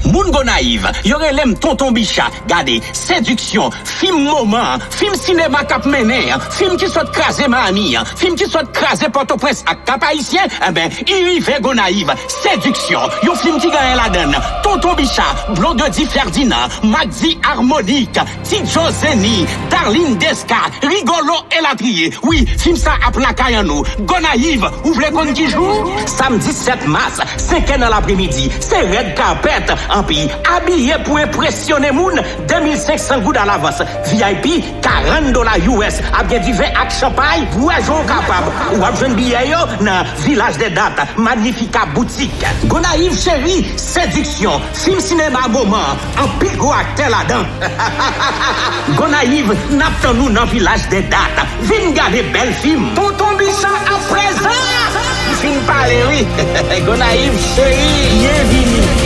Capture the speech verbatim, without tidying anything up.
Moun Gonayiv, yo rele m Tonton Bicha. Gade, Sediksyon, fim moman an, fim sinema k ap mennen an, fim ki sot kraze Miami an, fim ki sot kraze Pòtoprens ak Kap Ayisyen, enben, li rive Gonayiv. Sediksyon, yon fim ki genyen ladan l Tonton Bicha, Blondedy Ferdinand, Magdy Harmonique, Ti Joe Zenny, Darline Desca, Rigolo elatriye. Wi, fim sa ap lakay an nou. Gonayiv, ou vle konn ki jou? Samdi sèt mas, senk è nan lapremidi, se red carpet. Anpi, abiye pou enpresyone moun, de mil senk san goud alavans. V I P, karant dola U S. Ap gen diven ak chanpay, bwè jan w kapab. W ap jwenn biyè yo nan Village des Dates, Magnifica Boutique. Gonayiv cheri, Sediksyon, fim sinema moman an, anpil gwo aktè ladan. Gonayiv, n ap tann ou nan Village des Dates. Vin gade bèl fim. Tonton Bicha ap prezan. M fin pale wi. Gonayiv cheri, byenvini.